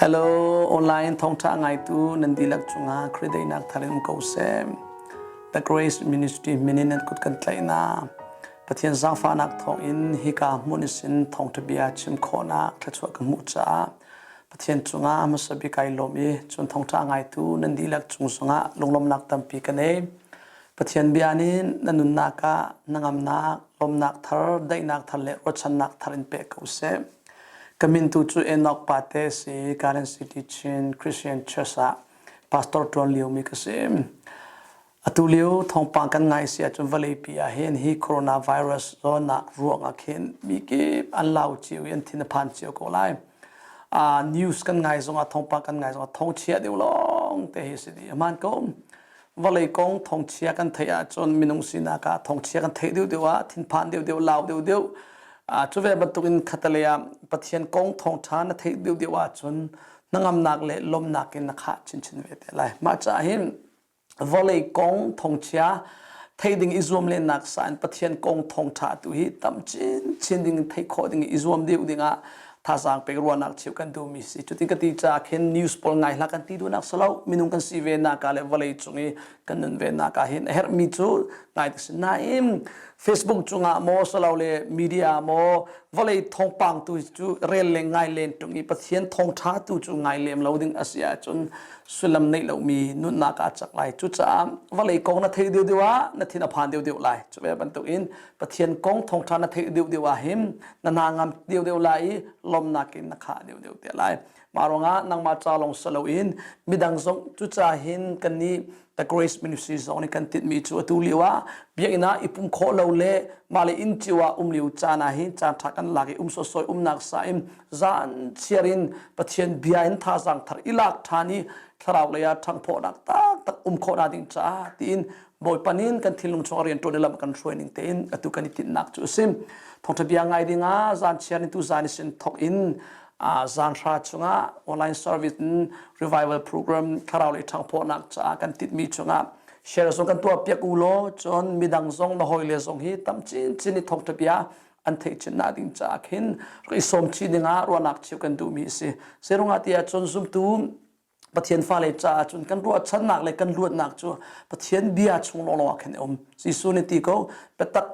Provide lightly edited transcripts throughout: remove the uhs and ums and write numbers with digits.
Hello, online thawngṭha ngaitu nan dihlak cungah Khrih daihnak thar in um ko seh. The Grace Ministry min in nan kut kan tlaih na. Pathian zaangfahnak thawngin hika hmun isin thawngṭha bia chim khawhnak thluachuah ka hmuh caah Pathian cungah hmasa bik ai lawm i cun thawngṭha ngaitu nan dihlak cung zongah lunglawmhnak tampi ka nei. Pathian bia nih na nunnak ah hnangamnak, lawmhnak thar, daihnak thar le ruahchannak thar in pe ko seh. Ka min tu cu Enoch Pate a si. Garden City Chin Christian Church ah pastor ṭuan liomi ka si. Atu lio thawngpang kan ngai si ahcun vawleipi ah hin hi coronavirus zawtnak ruangah khin mi kip an lau cio i an thin a phan cio ko lai. News kan ngai zongah thawngpang kan ngai zongah thawngchia deuh lawng te hi si dih. Hmaan ko. Vawlei kong thawngchia kan theih ahcun minung sinak ah thawngchia kan theih deuhdeuh ah thinphan deuhdeuh lau deuhdeuh cu ve bantukin khatalei ah Pathian kong thawngṭha na theih deuhdeuh ahcun hnangamnak le lawmhnak in na khah chinchin ve te lai. Mah caah hin vawlei kong thawngchia theih ding i zuam lennak sa in Pathian kong thawngṭha tu hi tam chinchin ding theih khawh ding i zuam deuh dingah thazaang pek ruahnak cheuh kan duhmi si. Cutin ka ti caah khin news pawl ngai hlah kan ti duhnak si lo. Minung kan si ve nak ah le vawlei cung i kan nun ve nak ah hin a herhmi cu ngai ti si. Nain Facebook cungah maw silo le media maw vawlei thawngpang tu cu rel le ngai len tung i Pathian thawngṭha tu cu ngai lem lo ding a si ahcun sullam neih lomi nunnak ah cak lai. Cucaah vawlei kong na theih deuhdeuh ah na thin a phan deuhdeuh lai. Cu ve bantukin Pathian kong thawngṭha na theih deuhdeuh ah hin na hna ngam deuhdeuh lai i lawmnak in na khah deuhdeuh te lai. Mah ruangah nangmah ca lawng si loin midang zong cucaah hin kannih The Grace Ministry zong nih kan tinhmi cu atu lio ah biakinn ah i pum khawh lo le mah le inn cio ah um lio caan ah hin caan ṭha kan lak i um sawsawh umnak sa in zan chiar in Pathian bia in thazaang thar i lak ṭhan i thlarau lei ah ṭhanghphawhnak taktak um khawhnak ding caah tiin Bawipa nih kan thinlung chung rian ṭuan i lam kan hruai ning tein atu kan i tinhnak cu a si. Thawngṭha bia ngai dingah zan chiar ni tu zan i sin thawk in zan hra chungah online service in revival program thlarau lei ṭhangphawhnak caah kan tinhmi chungah share zong kan tuah piak u law cun midang zong na hawile zong hi tam chinchin i thawngṭha bia an theih chin nak ding caah khin rak i sawm chih dingah ruahnak cheuh kan duhmi a si. Zeirungah tiah cun zumtu Pathian fale caah cun kan ruahchannak le kan luatnak cu Pathian bia chung lawnglawng ah khin a um. Jesuh nih ti ko, biatak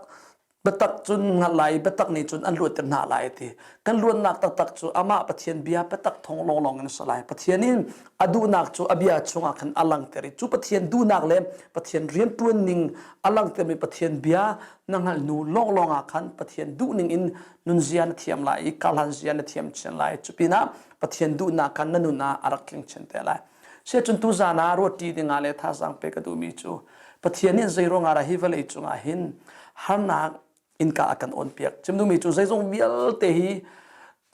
biatak cun hngalh lai i biatak nih cun an luatter hna lai a ti. Kan luatnak taktak cu amah Pathian bia biatak thawng lawnglawng in a si lai. Pathian in a duhnak cu a bia chungah khan a langhter i cu Pathian duhnak le Pathian rianṭuan ning a langhtermi Pathian bia na hngalh hnu lawnglawng ah khan Pathian duhning in nunzia na thiam lai i karhlan zia na thiam chin lai. Cupinah Pathian duhnak kha na nun ah a rak tling chin te lai. Siacun tuzaan ah ruahṭi dingah le thazaang pe ka duhmi cu Pathian nih zei ruangah dah hi vawlei cungah hin harnak innka a kan awnpiak. Chim duhmi cu zeizong vialte hi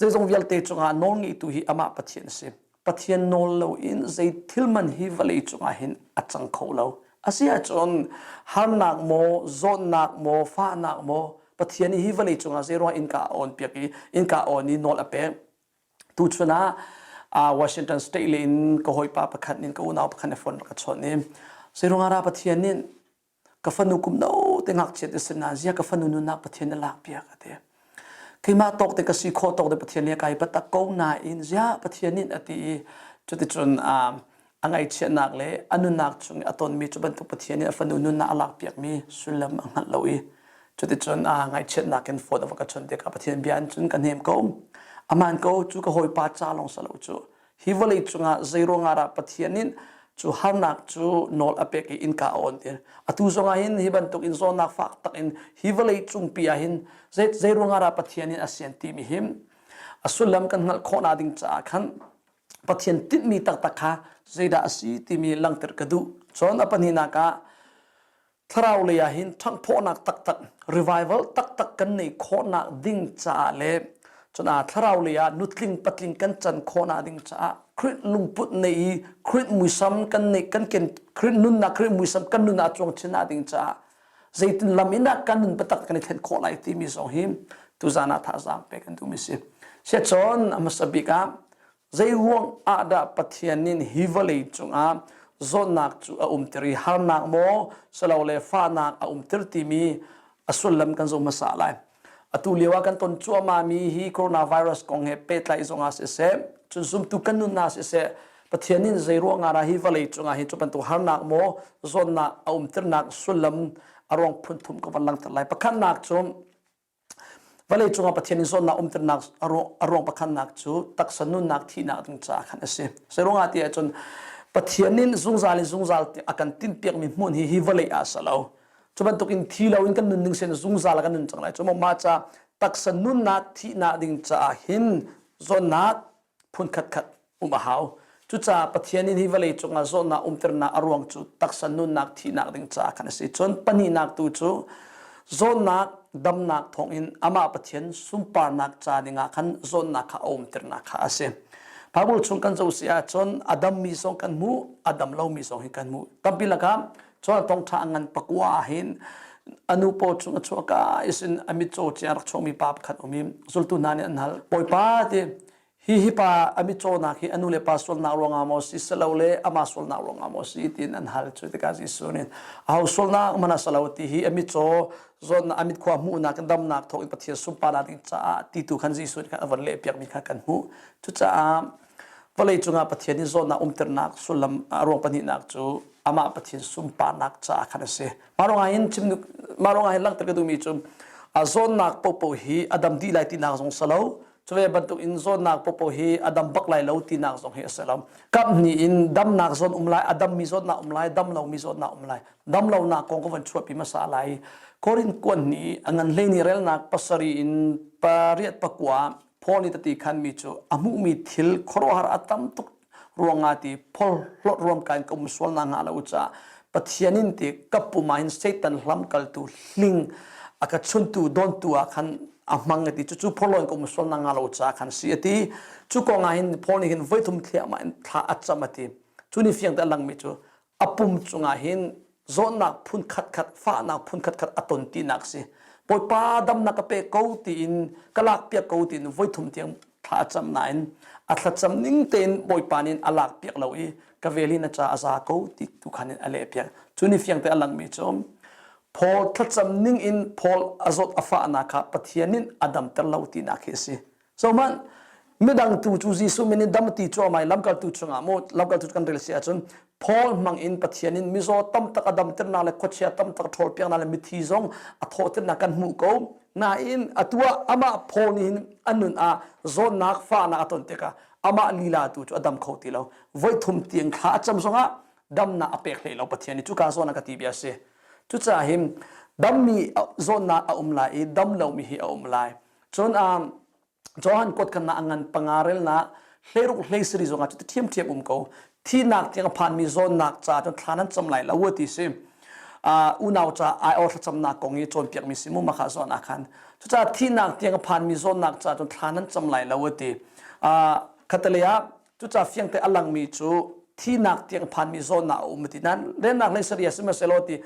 zeizong vialte cungah nawlngeitu hi amah Pathian a si. Pathian nawl loin zei thil man hi vawlei cungah hin a cang kho lo. Asi ahcun harnak maw, zawtnak maw, fahnak maw Pathian hi vawlei cungah zei ruangah innka a awnpiak i innka awn i nawl a pek. Tuchun ah Washington State le in ka hawipa pakhat nih ka unau pakhat nih phone rak ka chawnh i zeirung ah Pathian nih ka fanu kum no te ngakchiat i sin zia ka fanu nunnak Pathian na lak piak a ti. Keimah tawk te ka si khawh tawk te Pathian nih kai patak ko nain zia Pathian nih a ti i cuticun a ngaihchiatnak le a nunnak chung i a tonmi cu bantuk Pathian nih a fanu nunnak a lakpiakmi sullam a hngalh lo i cuticun a ngaihchiatnak in phone a va ka chawnh tikah Pathian bia in cun ka hnem ko. Aman ko cu ka hawipa ca lawng si lo cu hi vawlei cungah zei ruangah dah Pathian nih cu harnak cu nawl a pek i innka a on tir. Atu zongah hin hi bantuk in zawtnak fak tak in hi vawlei cungpi ah hin zei zei ruangah dah Pathian nih a sian timi hi a sullam kan hngalh khawhnak ding caah khan Pathian tinhmi taktak kha zeidah a si timi langhter ka duh. Cun a pahnihnak ah thlarau lei ah hin ṭhanghphawhnak taktak revival taktak kan neih khawhnak ding caah le cun ah thlarau lei ah nutling patling kan can khawhnak ding caah Khrih lungput nei i Khrih muisam kan neih kan ken Khrih nunnak Khrih muisam kan nun ah cuang chin ding caah zeitin lam in dah kan nun biatak kan i thlen khawh lai timi zong hi tuzan ah thazaang pek kan duhmi si. Siacun a hmasa bik ah Zeiruang ah dah Pathian nih hi vawlei cungah zawtnak cu a umter i harnak maw silole fahnak a umter timi a sullam kan zoh hmasa lai. Atu lio ah kan ton cuahmahmi hi coronavirus kong he pehtlaih zongah siseh, Cun zumtu kan nunnak siseh, Pathian in zei ruangah dah hi vawlei cungah hin cu bantuk harnak maw zawnnak a umternak sullam a ruang phun thum ka van langhter lai. Pakhatnak cu vawlei cungah Pathian in zawnnak umternak a ruang pakhatnak cu taksa nunnak thihnak ding caah khan a si. Zei ruangah ti ahcun Pathian in zungzal in zungzal a kan tinhpiakmi hmun hi hi vawlei ah a si lo. Cu bantukin thi loin kan nun ding sin zungzal kan nun cang lai. Cu mah ca taksa nunnak thihnak ding caah hin zawnnak phun khatkhat um a hau. Cucaah Pathian in hi vawlei cungah zawtnak umternak a ruang cu taksa nunnak thihnak ding caah khan a si. Cun pahnihnak tu cu zawtnak damnak thawngin amah Pathian sunparnak ca dingah khan zawtnak kha a umternak kha a si. Bible chung kan zoh si ahcun a dammi zong kan hmuh, a dam lomi zong hi kan hmuh. Tampi lakah cun thawngṭha a ngan pakua ah hin a nu paw chung a chuahka isin a mitcaw cia rak chuakmi pa pakhat um i zultu hna nih an hal Bawipa ti hi hi pa a mitcawnak hi a nu le pa sualnak ruangah maw si silole amah sualnak ruangah maw si tiin an hal cu tikah Jesuh nih aho sualnak hmanh a si lo ti hi a mitcaw zawnnak a mitkhua hmuhnak damnak thawk in Pathian sunparnak ding caah ti tu khan Jesuh nih khan a von lehpiakmi kha kan hmuh cucaah vawlei cungah Pathian nih zawtnak umternak sullam a ruang pahnihnak cu amah Pathian sunparnak caah khan a si. Mah ruangah hin chim mah ruangah hin langhter ka duhmi cu a zawtnak popo hi a dam dih lai tinak zong si lo. Cu ve bantuk in zawtnak popo hi a dam bak lai lo tinak zong hi a si lo. Kap hnih in damnak zawn um lai, a dammi zawtnak um lai, dam lomi zawtnak um lai. Dam lonak kong ka van chuahpi hmasa lai. Korin kuan nih a ngan hlei ni relnak pasarih in pariat pakua Paul nih tati khanmi cu a hmuhmi thil khuaruahhar a tam tuk ruangah ti phorhlawt ruamkai in ka um sual nak hnga lo caah Pathian in ti ka pum ah hin Satan hlamkaltu hling a ka chuntu dawntu ah khan a hmang a ti cucu phorhlaw in ka um sual nak hnga lo caah khan si a ti cu kong ah hin Paul nih hin voithum thliahmah in thla a cam a ti cu ni fiang te a langmi cu a pum cungah hin zawtnak phun khatkhat fahnak phun khatkhat a ton tinak si bawipa damnak ka pe ko tiin ka lakpiak ko tiin voithum tiang thla a cam nain a thlacam ning tein bawipa nih a lakpiak lo i ka vel hi na ca a za ko ti tu khan in a lehpiak cu ni fiang te a langmi cu Paul thlacam ning in Paul a zawt a fahnak kha Pathian in a damter lo tinak hi a si Zohhmanh, midang tu cu Jesuh min in dam ti cuahmah i lamkaltu chungah maw lamkaltu kan rel si ahcun Paul hmang in Pathian in mizaw tamtak a damternak le khuachia tamtak a ṭhawlpiaknak le mithi zong a thawhternak kan hmuh ko. Nain atu ah amah Paul nih hin a nun ah zawtnak fahnak a ton tikah amah lila tu cu a dam kho ti lo. Voithum tiang thla a cam zongah damnak a pek hlei lo Pathian nih cuka zawn a ka ti bia a si. Cucaah hin dammi zawtnak a um lai i dam lomi hi a um lai. Cun Johan kuat khan a ngan panga relnak hleiruk hleisari zongah cu ṭhiamṭhiam um ko. Thihnak tiang a phanmi zawnnak ca cun thla nan cam lai lo ti si. Unau ca ai-aw thlacamnak kong i cawnpiakmi si mu makha zawn ah khan. Cucaah thihnak tiang a phanmi zawnnak ca cun thla nan cam lai lo ti. Khatalei ah Cucaah fiangte a langmi cu thinak tiang phanmi zawnnak a um ti nan rennak hlei saria sihmanhsehlaw ti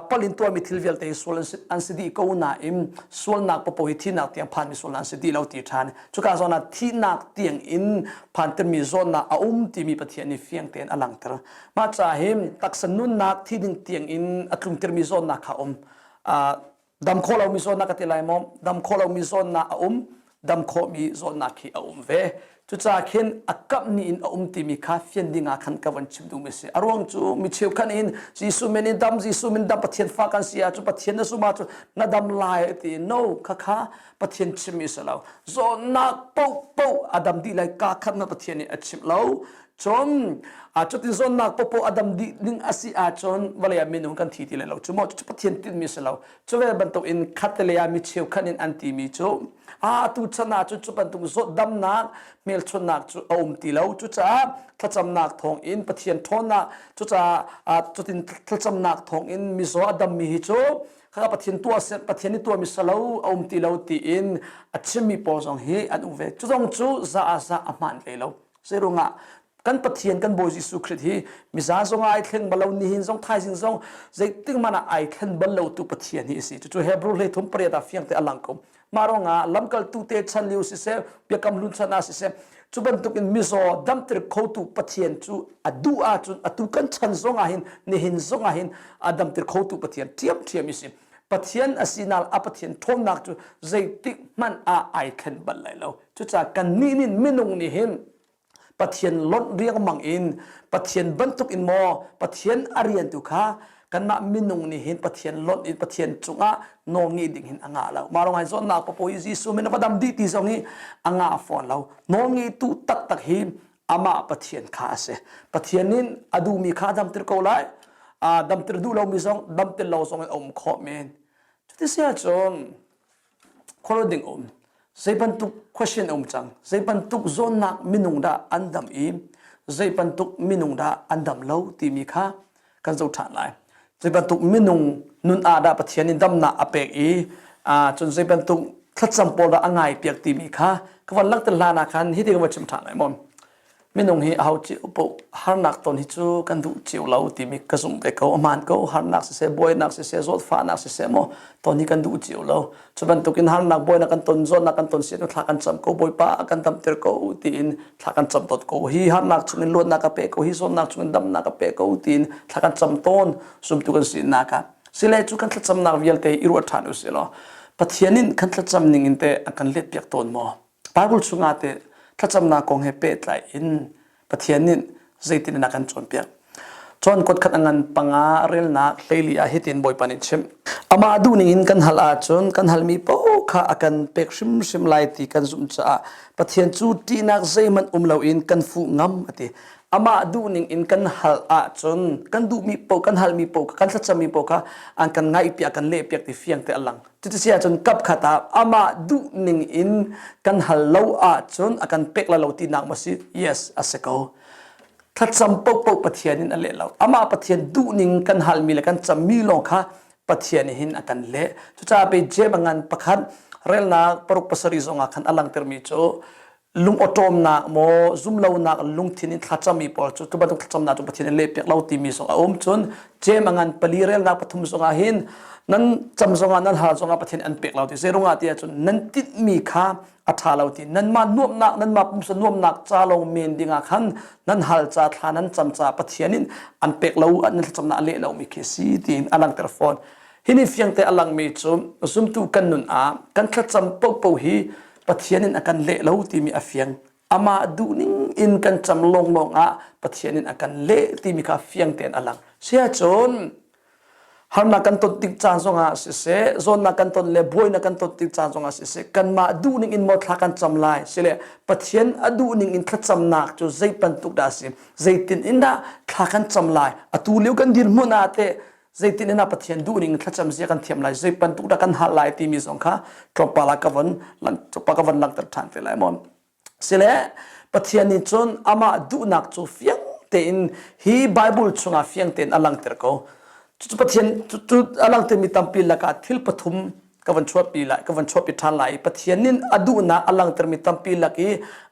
palin tuahmi thil vialte hi sual an si dih ko nain sualnak popo hi thinak tiang phanmi sualnak an si dih lo ti ṭhan cuka zawn ah thinak tiang in phantermi zawnnak a um timi Pathian nih fiang tein a langter mah ca hi taksa nunnak thi ding tiang in a tlungtermi zawnnak kha um Dam khawh lomi zawtnak ka ti lai maw? Dam khawh lomi zawtnak a um, dam khawhmi zawtnak khi a um ve. Cucaah khin a kamh in a um timi kha fian ding ah khan ka van chim duhmi si. A ruang cu mi cheukhat in Jesuh min in dam, Jesuh min dam Pathian fa kan si ahcun Pathian na zumh ahcun na dam lai ti no kha kha Pathian chimmi si lo. Zawtnak paohpaoh a dam dih lai ka khat na Pathian nih a chimh lo. Cun cutin zawnnak popo a dam dih ding a si ahcun vawlei ah minung kan thi ti lai lo cu maw cu Pathian tinhmi si lo cu ve bantuk in khatte ah mi cheukhat in an timi cu a tu chan ah cun cu bantuk zawt damnak hmelchunhnak cu a um ti lo cucaah thlacamnak thawng in Pathian ṭhawnnak cucaah cutin thlacamnak thawng in mizaw a dammi hi cu kha Pathian tuah Pathian nih tuahmi salo a um ti lo tiin a chimmi pawl zong hi an um ve cu zong cu za ah za a hmaan hlei lo Zeirungah kan Pathian kan Bawi Jesuh Khrih hi miza zong ai thleng bal lo nihin zong thaizing zong zeitik hmanh ah ai thlen bal lo tu Pathian hi a si cucu Hebrew hleithum pariat ah fiang te a lang ko mah ruangah lamkaltu te chan lio siseh biakam hlun chan ah siseh cu bantuk in mizaw damter khotu Pathian cu a duh ahcun atu kan chan zong ah hin nihin zong ah hin a damter khotu Pathian ṭhiamṭhiam i si Pathian a sinak a Pathian ṭhawnnak cu zeitik hmanh ah ai thlen bal lai lo Cucaah kannih nih minung nih hin Pathian lonh riangmang in Pathian bantuk in maw Pathian a rian tu kha kanmah minung nih hin Pathian lonh in Pathian cungah nawl ngei ding hin a ngah lo. Mah rong hai zawnnak papo hi Jesuh min a va dam dih ti zong hi a ngah fawn lo. Nawl ngeitu taktak hi amah Pathian kha a si. Pathian in a duhmi kha a damter ko lai. Damter duh lomi zong damter lo zong in a um khawh men. Cuti si ahcun khuaruah ding um zei bantuk question um cang zei bantuk zawnnak minung dah an dam i zei bantuk minung dah an dam lo timi kha kan zoh ṭhan lai zei bantuk minung nun ah dah Pathian in damnak a pek i cun zei bantuk thlacam pawl dah a ngai piak timi kha ka van langhter hlan ah khan hiti ka van chim ṭhan lai maw Minung hi aho cio paoh harnak ton hi cu kan duh cio lo timi ka zumh ve ko. A hmaan ko. Harnak siseh, buainak siseh, zawtfahnak siseh maw ton hi kan duh cio lo. Cu bantukin harnak, buainak kan ton, zawtnak kan ton si thla kan cam ko, Bawipa kan damter ko tiin thla kan cam tawn ko. Hi harnak chungin luatnak ka pe ko, hi zawtnak chungin damnak ka pe ko tiin thla kan cam tawn. Zumtu kan sinak ah. Sile cu kan thlacamnak vialte i ruat ṭhan usih law Pathian in kan thlacam ning in teh a kan let piak tawn maw? Bible chungah teh thlacamnak kong he pehtlai in Pathian nih zeitin in a kan cawnpiak. Cun kuat khat a ngan panga relnak hleili ah hitin Bawipa nih chimh. Amah duhning in kan hal ahcun kan halmi paoh kha a kan pek hrimhrim lai ti kan zumh caah Pathian cu ṭihnak zeihmanh um loin kan fuh ngam a ti. Amah duhning in kan hal ahcun kan duhmi paoh kan halmi paoh kan thlacammi paoh kha an kan ngaihpiak kan lehpiak ti fiang te a lang. Cuti ahcun kapkhat ah amah duhning in kan hal lo ahcun a kan pek la lo tinak maw si? Yes, a si ko. Thlacam paohpaoh Pathian in a leh lo. Amah Pathian duhning kan halmi le kan cammi lawng kha Pathian hin a kan leh. Cucaah pei Jeim a ngan pakhat relnak paruk pasarih zongah khan a langhtermi cu lungawṭawmnak maw zumlonak lungthin in thlacammi pawl cu cu bantuk thlacamnak cu Pathian in lehpiak lo timi zong a um cun cem a ngan pali relnak pathum zongah hin nan cam zongah nan hal zongah Pathian an pek lo ti zeirungah ti ahcun nan tinhmi kha a ṭha lo ti nanmah nuamhnak nanmah pumsa nuamhnak ca lawng men dingah khan nan hal ca thla nan cam ca Pathian in an pek lo nan thlacamnak a leh lomi khi si tiin a langhter fawn hi ni fiangte a langmi cu zumtu kan nun ah kan thlacam paohpaoh hi Pathian in a kan leh lo timi a fiang. Amah duhning in kan cam lawnglawng ah Pathian in a kan leh timi kha fiang tein a lang. Siahcun harnak kan ton tik caan zongah siseh, zawnnak kan ton le buainak kan ton tik caan zongah siseh, kanmah duhning in maw thla kan cam lai sile Pathian a duhning in thlacamnak cu zei bantuk dah a si, zeitin in dah thla kan cam lai, atu lio kan dirhmun ah teh zeitin in Pathian duhning thlacam zia kan thiam lai zei bantuk dah kan hal lai timi zong kha tlawmpal ah ka von ka von langhter ṭhan te lai maw sile Pathian nih cun amah duhnak cu fiang tein hi Bible chungah fiang tein a langhter ko cucu Pathian cu a langhtermi tampi lakah thil pathum ka van chuahpi lai ka van chuahpi ṭhan lai i Pathian nih a duhnak a langhtermi tampi lak i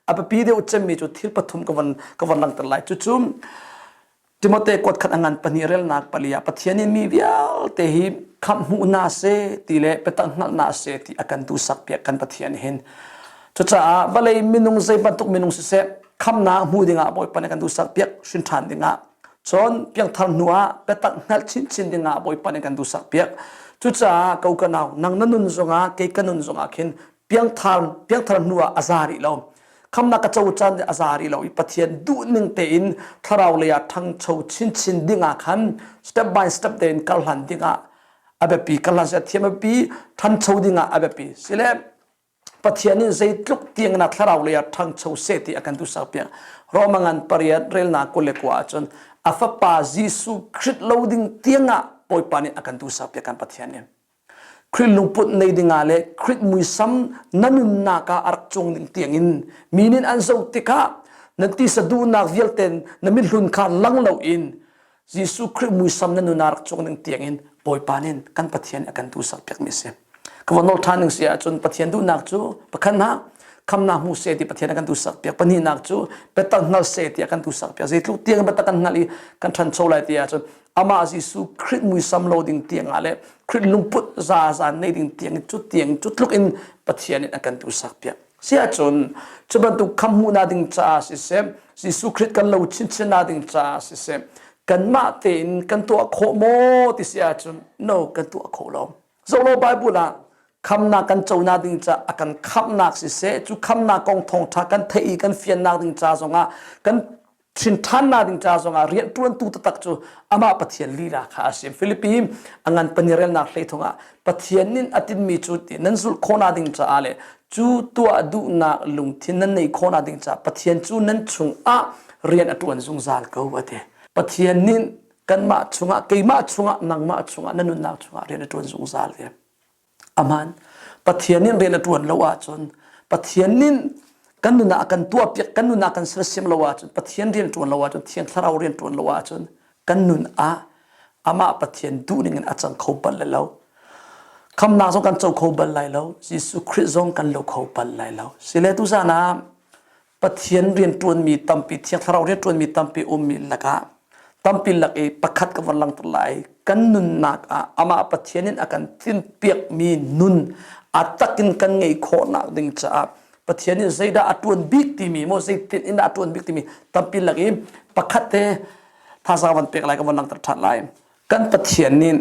a biapi deuh cemmi cu thil pathum ka van ka van langhter lai cucu Timote kuat khat a ngan pahnih relnak pali ah Pathian in mi vialte hi khamh hmuh hna seh ti le biatak hngalh hna seh ti a kan duhsak piak kan Pathian hin. Cucaah vawlei minung zei bantuk minung siseh khamnak hmu dingah Bawipa nih kan duhsak piak hrin ṭhan dingah cun piangthar hnu ah biatak hngalh chinchin dingah Bawipa nih kan duhsak piak. Cucaah ko ka nau nang na nun zongah kei ka nun zongah khin piangthar piangthar hnu ah a za rih lo khamnak ka co caan a za rih lo i Pathian duhning tein thlarau lei ah ṭhangcho chinchin ding ah khan step by step tein kal hlan ding ah a biapi kal hlan thiam a biapi ṭhancho ding ah a biapi sile Pathian in zeitluk tiang na thlarau lei ah ṭhangcho seh ti a kan duhsak piak Roma ngan pariat relnak 29 ahcun a fapa Jesuh Khrist lo ding tiangah Bawipa nih a kan duhsak piak kan Pathian nih Khrih lungput nei dingah le Khrih muisam na nunnak ah a rak cung ding tiangin mi nih an zoh tikah na tisa duhnak vialte na mihlun kha lang loin Jesuh Khrih muisam na nun ah rak cung ding tiangin Bawipa nih kan Pathian a kan duhsak piakmi a si. Ka von nawl ṭhan ning si ahcun Pathian duhnak cu pakhat hna khamnak hmu seh ti Pathian a kan duhsak piak pahnihnak cu biatak hngal seh ti a kan duhsak piak zeitluk tiang biatak kan hngalh i kan ṭhancho lai ti ahcun amah Jesuh Khrih muisam lo ding tiang ah le Khrih lungput zaza nei ding tiang cu tiang cu tluk in Pathian in a kan duhsak piak si ahcun cu bantuk khamhmuhnak ding caah siseh Jesuh Khrih kan lo chinchin ding caah siseh kanmah tein kan tuah khawh maw ti si ahcun no kan tuah kho lo zoh lo Bible ah. Khamnak kan conak ding ca a kan khamnak siseh, cu khamnak kong thawngṭha kan theih i kan fiannak ding ca zongah kan ṭhinṭhannak ding ca zongah rianṭuantu taktak cu amah Pathian lila kha a si. Filipi a ngan panirelnak hlei thawngah Pathian nih a tinhmi cu ti nan zulh khawhnak ding caah le cu tuah duhnak lungthin nan neih khawhnak ding caah Pathian cu nan chungah rian a ṭuan zungzal ko a ti. Pathian nih kanmah chungah, keimah chungah, nangmah chungah, na nunnak chungah rian a ṭuan zungzal ve. Aman. Pathian nih rian a ṭuan lo ahcun Pathian nih kan nun ah a kan tuahpiak, kan nun ah kan sersiam lo ahcun, Pathian rian ṭuan lo ahcun, Thiang Thlarau rian ṭuan lo ahcun kan nun ah amah Pathian duhning in a cang kho bal lai lo. Khamnak zong kan co kho bal lai lo. Jesuh Khrih zong kan lo kho bal lai lo. Sile tuzan ah Pathian rianṭuanmi tampi, Thiang Thlarau rianṭuanmi tampi ummi lakah tampi lak i pakhat ka von langhter lai. Kan nunnak ah amah Pathian in a kan tinhpiakmi nun a takin kan ngeih khawhnak ding caah Pathian nih zeidah a ṭuan bik timi maw zeitin in dah a ṭuan bik timi tampi lak i pakhat te thazaang van pek lai ka von langhter ṭhan lai. Kan Pathian nih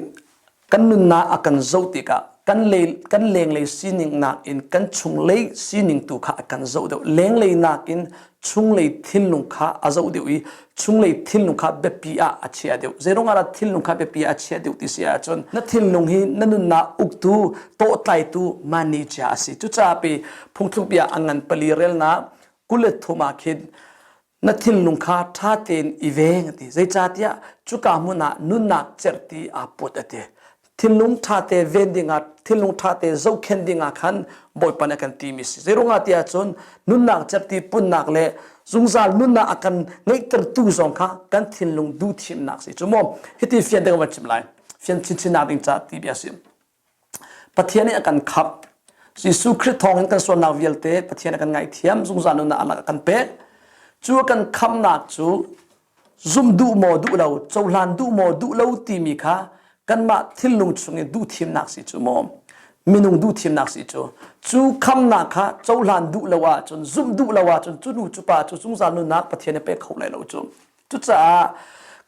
kan nunnak a kan zoh tikah kan lei kan lenglei sining nakin kan chunglei sining tu kha a kan zoh deuh lenglei nakin chunglei thinlung kha a zoh deuh i chunglei thinlung kha biapi ah a chia deuh zeiruang ah thinlung kha biapi ah a chia deuh ti si ahcun na thinlung hi na nunnak uktu tawhtlaitu manager a si cucaah pe phungthluk bia a ngan pali relnak 23 ah khin na thinlung kha ṭha tein i veng a ti. Zeicahtiah cuka hmun ah nunnak cerhti aa put a ti. Thinlung ṭha te ven dingah, thinlung ṭha te zohkhenh dingah khan Bawipa nih a kan timi si. Zeiruangah tiah cun nunnak cerhti punnak le zungzal nunnak a kan ngeihtertu zong kha kan thinlung duhthimnak si. Cu maw hiti fian te ka van chim lai. Fian chinchin ding ca ti bia si. Pathian nih a kan khamh. Jesuh Khrih thawngin kan sualnak vialte Pathian a kan ngaihthiam, zungzal nunnak a kan pek. Cu a kan khamhnak cu zumh duh maw duh lo, cohlan duh maw duh lo timi kha kanmah thinlung chung i duhthimnak si cu maw minung duhthimnak si cu cu khamnak kha cohlan duh lo ahcun zumh duh lo ahcun cu nu cu pa cu zungzal nunnak Pathian a pe kho lai lo cu Cucaah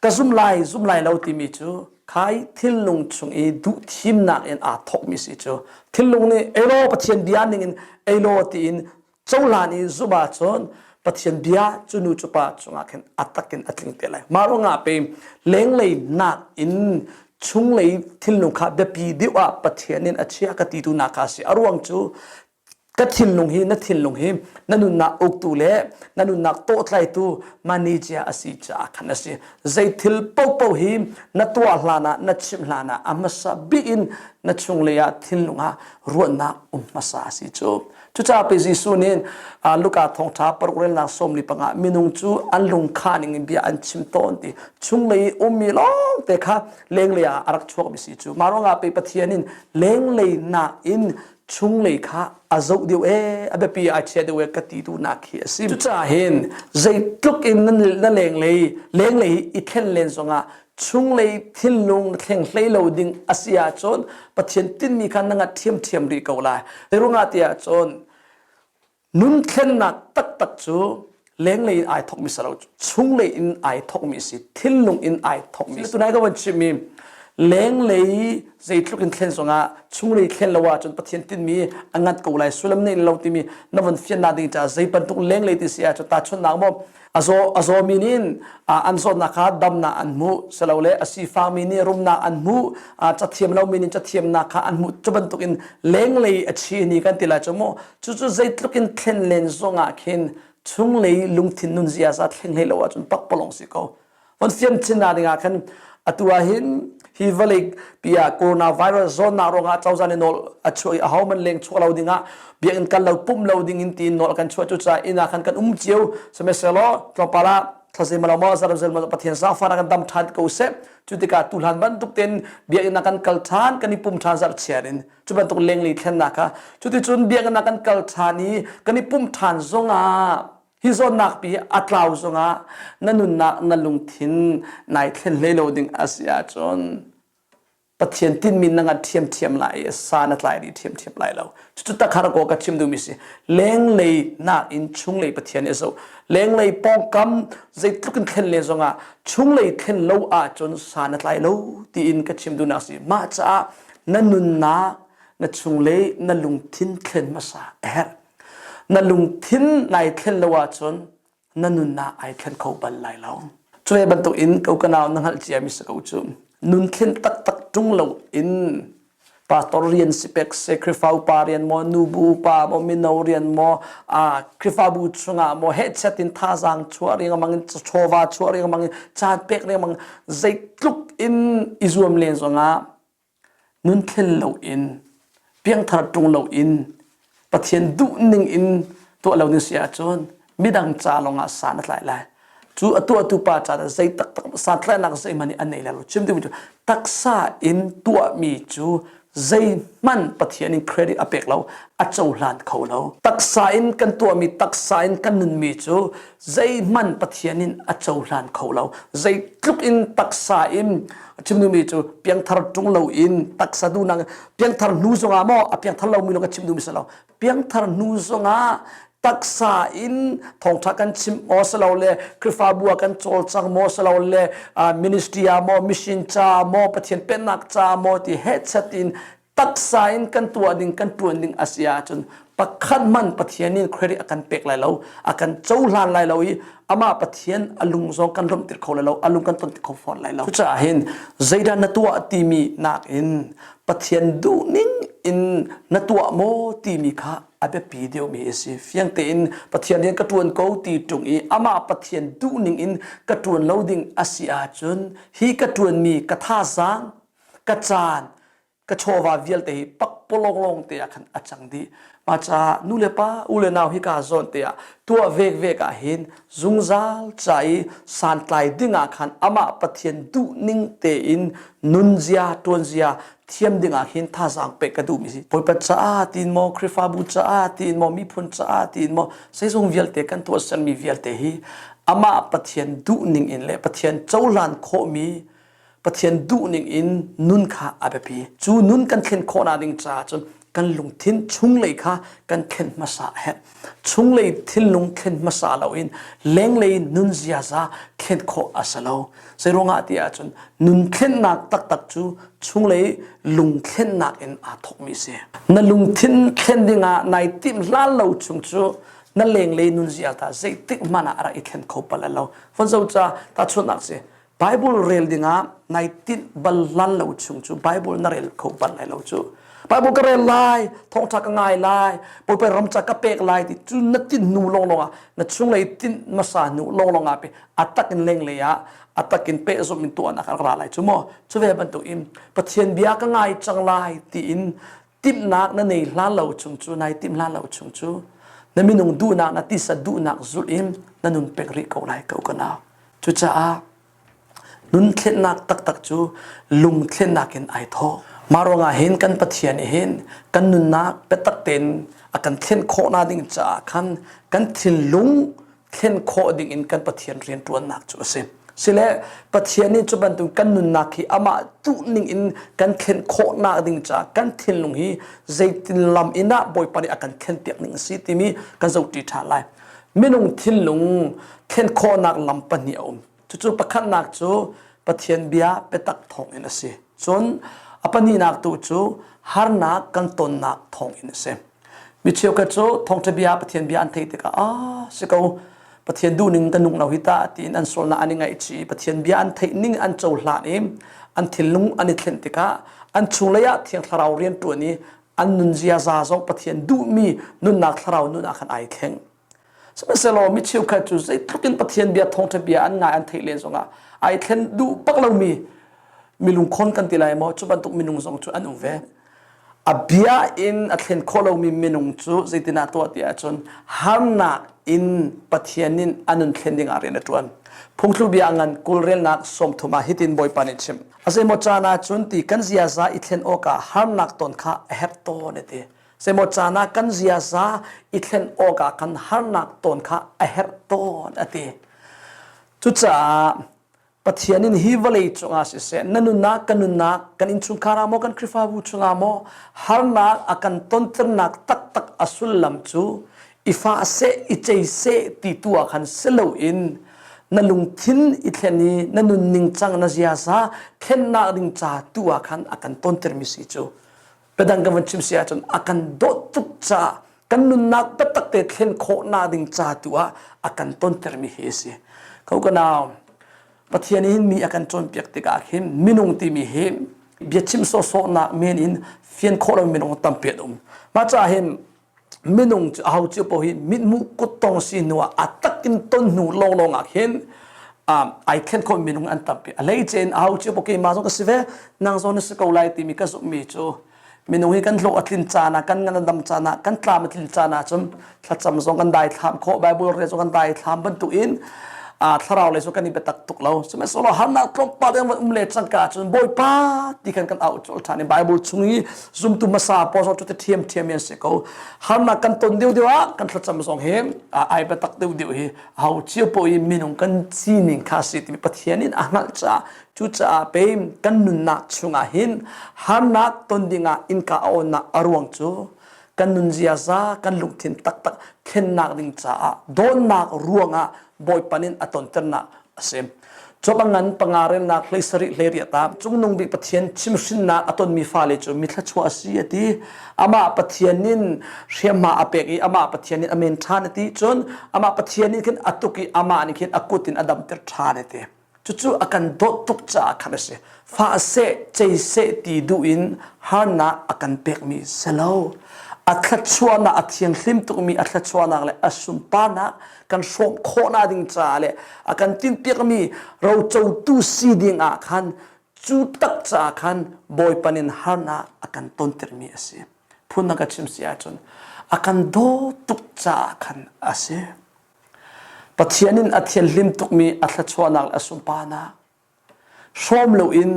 ka zum lai, zum lai lo timi cu khai thinlung chung i duhthimnak in aa thawkmi si cu. Thinlung nih elaw Pathian bia ning in elaw tiin cohlan i zumh ahcun Pathian bia cu nu cu pa cungah khin a tak in a tling te lai. Mah ruangah pe lenglei nak in chunglei thinlung kha biapi deuh ah Pathian in a chia ka ti tu nak kha a si. A ruang cu ka thinlung hi na thinlung hi na nunnak uktu le na nunnak tawhtlaitu manager a si caah khan a si zei thil paohpaoh hi na tuah hlan ah na chimh hlan ah a hmasa bik in na chunglei ah thinlung ah ruahnak um hmasa a si cu cucaah pe Jesuh nih Luka thawngṭha paruk relnak 15 minung cu an lungkha ning in bia an chim tawn ti chunglei i ummi lawng te kha lenglei ah a rak chuakmi si cu mah ruangah pe Pathian in lenglei nak in chunglei kha a zoh deuh ee a biapi ai chia deuh ee ka ti duhnak hi a si cucaah hin zeitluk in na lenglei lenglei i thlen len zongah chunglei thinlung na thleng hlei lo ding a si ahcun Pathian tinmi kha na ngat ṭhiamṭhiam rih ko lai ruangah tiah cun Nun thlennak taktak cu lenglei in ai thawkmi si lo, chunglei in ai thawkmi si, thinlung in ai thawkmi si. Tunai ka van chimmi lenglei zeitluk in thlen zongah chunglei thlen lo ahcun Pathian tinmi a ngat ko lai sullam nei lo timi na van fiannak ding caah zei bantuk lenglei ti si ahcun tahchunhnak maw a zaw a zawmi nih an zawtnak kha damnak an hmuh silole a sifakmi nih rumnak an hmuh cathiam lomi nih cathiamnak kha an hmuh cu bantuk in lenglei a chi ni kan ti lai cu mu cucu zeitluk in thlen len zongah khin chunglei lungthin nun ziaza thleng hlei lo ahcun pakpalawng si ko von fian chin na ding ah khan atu ah hin hi vawlei pi ah coronavirus zawtnak ruangah cozah nih nawl a chuah i aho man leng chuah lo dingah biakinn kal lo pumh lo ding in tiin nawl kan chuah cucaah inn ah khan kan um cio sihmanhsehlaw tlawmpal ah thlazem lo maw zarzel maw Pathian zaangfah kan dam ṭhan ko seh cu tikah tuhlan bantuk tein biakinn ah kan kal ṭhan kan i pum ṭhan zarhchiar in cu bantuk lenglei thlennak kha cuticun biakinn ah kan kal ṭhan i kan i pumh ṭhan zongah Hi zawtnak pi a tlau zongah na nunnak na lungthin nai thlen hlei lo ding a si ahcun Pathian tinhmi na ngat ṭhiamṭhiam lai i sa na tlai dih ṭhiamṭhiam lai lo. Cucu takhar ko ka chim duhmi si. Lenglei nakin chunglei Pathian nih a zoh. Lenglei pawngkam zeitluk in thlen le zongah chunglei thlen lo ahcun sa na tlai lo tiin ka chim duhnak si. Mah caah na nunnak. Na chunglei na lungthin thlen hmasa a herh. Na lungthin nai thlen lo ahcun na nunnak ai thlen kho bal lai lo. Cu ve bantuk in ko ka nau na hngalh ciami si ko cu. Nun thlen taktak ṭung lo in pastor rian si pek se Khrihfa upa rian maw nubu upa maw mino rian maw a Khrihfabu chungah maw hehchet in thazaang chuah riangmang in chawva chuah riangmang in caan pek riangmang zeitluk in i zuam len zongah Nun thlen loin, piangthar ṭung loin, Pathian duhning in tuah lo na si ahcun midang ca lawngah san a tlai lai. Cu a tuahtu pa ca dah zei taktak santlaihnak zeihmanh nih an nei lai lo. Chim duhmi cu taksa in tuahmi cu zeihmanh Pathian in credit a pek lo, a cohlan kho lo. Taksa in kan tuahmi, taksa in kan nunmi cu zeihmanh Pathian in a cohlan kho lo. Zeitluk in taksa in chim duhmi cu piangthar ṭung loin taksa duhnak piangthar hnu zongah maw a piangthar lomi lawng ka chim duhmi si lo piangthar hnu zongah taksa in thawngṭha kan chim maw si lo le Khrihfabu ah kan cawlcang maw si lo le ministry ah maw mission ca maw Pathian pennak ca maw ti hehchat in taksa in kan tuah ding kan ṭuan ding a si ahcun pakhat hmanh Pathian in credit a kan pek lai lo a kan cohlan lai lo i amah Pathian a lung zong kan lawmhter kho lai lo a lung kan tonter kho fawn lai lo cucaah hin zeidah na tuah timi nakin Pathian duhning in na tuah maw timi kha a biapi deuhmi a si fiang tein Pathian rian ka ṭuan ko ti ṭung i amah Pathian duhning in ka ṭuan lo ding a si ahcun hi ka ṭuanmi ka thazaang ka caan ka chawva vialte hi pakpalawng lawng te ah khan a cang dih mah caah nu le pa u le nau hika zawn te ah tuah vek vek ah hin zungzal ca i santlai ding ah khan amah Pathian duh ning tein nunzia tuanzia thiam ding ah hin thazaang pek ka duhmi si Bawipa caah tiin maw Khrihfabu caah tiin maw miphun caah tiin maw zeizong vialte kan tuahsermi vialte hi amah Pathian duh ning in le Pathian cohlan khawhmi Pathian duhning in nun kha a biapi. Cu nun kan thlen khawhnak ding caah cun kan lungthin chunglei kha kan thlen hmasa a herh. Chunglei thinlung thlen hmasa loin lenglei nun ziaza thlen khawh a si lo. Zeiruangah ti ahcun nun thlennak taktak cu chunglei lung thlennak in aa thawkmi a si. Na lungthin thlen dingah nai timh hlan lo chung cu na lenglei nun ziaza zeitik hmanh ah a rak i thlen kho bal lo. Von zo ca tahchunhnak si Bible rel dingah nai tinh bal lan lo chung cu Bible na rel kho bal lai lo cu. Bible ka rel lai, thawngṭha ka ngai lai, Bawipa ramca ka pek lai ti cu na tinh hnu lawnglawng ah na chunglei tinh hmasa hnu lawnglawng ah pe a tak in lenglei ah a tak in pehzulh in tuahnak a ra lai cu maw cu ve bantuk in Pathian bia ka ngai cang lai tiin timhnak na nei hlan lo chung cu nai timh hlan lo chung cu na minung duhnak na tisa duhnak zulh in na nun pek rih ko lai ko ka nau Cucaah nun thlennak taktak cu lung thlennak in ai thawk. Mah ruangah hin kan Pathian nih hin kan nunnak biatak tein a kan thlen khawhnak ding caah khan kan thinlung thlen khawh ding in kan Pathian rianṭuannak cu a si. Sile Pathian nih cu bantuk kan nunnak hi amah duhning in kan thlen khawhnak ding caah kan thinlung hi zeitin lam in ah Bawipa nih a kan thlenpiak ning a si timi kan zohṭi ṭhan lai. Minung thinlung thlen khawhnak lam pahnih a um. Cucu pakhatnak cu Pathian bia biatak thawngin a si. Cun a pahnihnak tu cu harnak kan tonnak thawngin a si. Mi cheukhat cu thawngṭha bia Pathian bia an theih tikah ah si ko Pathian duhning ka nung lo hi ta tiin an sualnak an i ngaihchih Pathian bia an theih ning an cohlan i an thinlung an i thlen tikah an chunglei ah Thiang Thlarau rian ṭuan i an nun ziaza zong Pathian duhmi nunnak thlarau nun ah khan ai thleng. Sihmanhsehlaw mi cheukhat cu zeitluk in Pathian bia thawngṭha bia an ngai an theih len zongah ai thlen duh bak lomi milungkhon kan ti lai maw cu bantuk minung zong cu an um ve. A bia in a thlen khawh lomi minung cu zeitin ah tuah ti ahcun harnak in Pathian in a nun thlen dingah rian a ṭuan. Phungthlu bia ngan kawlrelnak 30 ah hitin Bawipa nih chim. A zeimaw caan ah cun ti kan ziaza i thlen awkah harnak ton kha a herh tawn a ti. Zeimaw caan ah kan ziaza i thlen awkah kan harnak ton kha a herh tawn a ti. Cucaah Pathian in hi vawlei cungah siseh na nunnak kan nunnak kan innchungkhar ah maw kan Khrihfabu chungah maw harnak a kan tonternak taktak a sullam cu i fah seh i cei seh ti tu ah khan si loin na lungthin i thlen i na nunning cang na ziaza thlennak ding ca tu ah khan a kan tontermi si cu. Biadang kan van chim si ahcun a kan dawt tuk caah kan nunnak biatak te thlen khawhnak ding ca tu ah a kan tontermi hi a si. Ko ka nau, Pathian hin mi a kan cawnpiak tikah khin minung timi hi biachim sawhsawhnak men in fian khawh lo minung tampi an um. Mah caah hin minung cu aho cio paoh hi mithmuh kuttong si hnu ah a tak in ton hnu lawnglawng ah khin ai thlen khawh minung an tampi. A hleice in aho cio paoh keimah zong ka si ve, nang zong na si ko lai timi ka zumhmi cu minung hi kan hlawh a tlin caan ah kan ngan a dam caan ah kan tlam a tlin caan ah cun thlacam zong kan daithlam khawh bible rel zong kan daithlam bantuk in thlarau lei zong kan i biatak tuk lo sihmanhsehlaw harnak tlawmpal in um le cangka cun bawipa ti khan kan auh colh ṭhan i bible chung i zumtu hmasa pawl zong cu te ṭhiam ṭhiam an si ko harnak kan ton deuh deuh ah kan thlacam zong hi ai biatak deuh deuh hi ho cio paoh i minung kan sining kha si timi Pathian in a hngalh caah Cucaah pei kan nunnak chungah hin harnak ton dingah innka a awnnak a ruang cu kan nun ziaza, kan lungthin taktak thlennak ding caah dawnnak ruangah Bawipa nih a tonternak a si. Job a ngan panga relnak hlei sarih hlei riat ah cungnung bik Pathian chimhrinnak a tonmi fale cu mi thluachuah a si a ti. Amah Pathian in hriamhma a pek i amah Pathian in a men ṭhan a ti. Cun amah Pathian nih khin a tuk i amah nih khin a kut in a damter ṭhan a ti. Cucu a kan dawt tuk caah khan a si. Fah seh, cei seh ti duh in harnak a kan pekmi si lo. A thluachuahnak, a thianghlim tukmi a thluachuahnak le a sunparnak kan hrawm khawhnak ding caah le a kan tinhpiakmi rocotu si ding ah khan cu tak caah khan Bawipa nih harnak a kan tontermi a si. Phun na ka chim si ahcun a kan dawt tuk caah khan a si. Pathian in a thianhlim tukmi a thluachuahnak le a sunparnak hrawm loin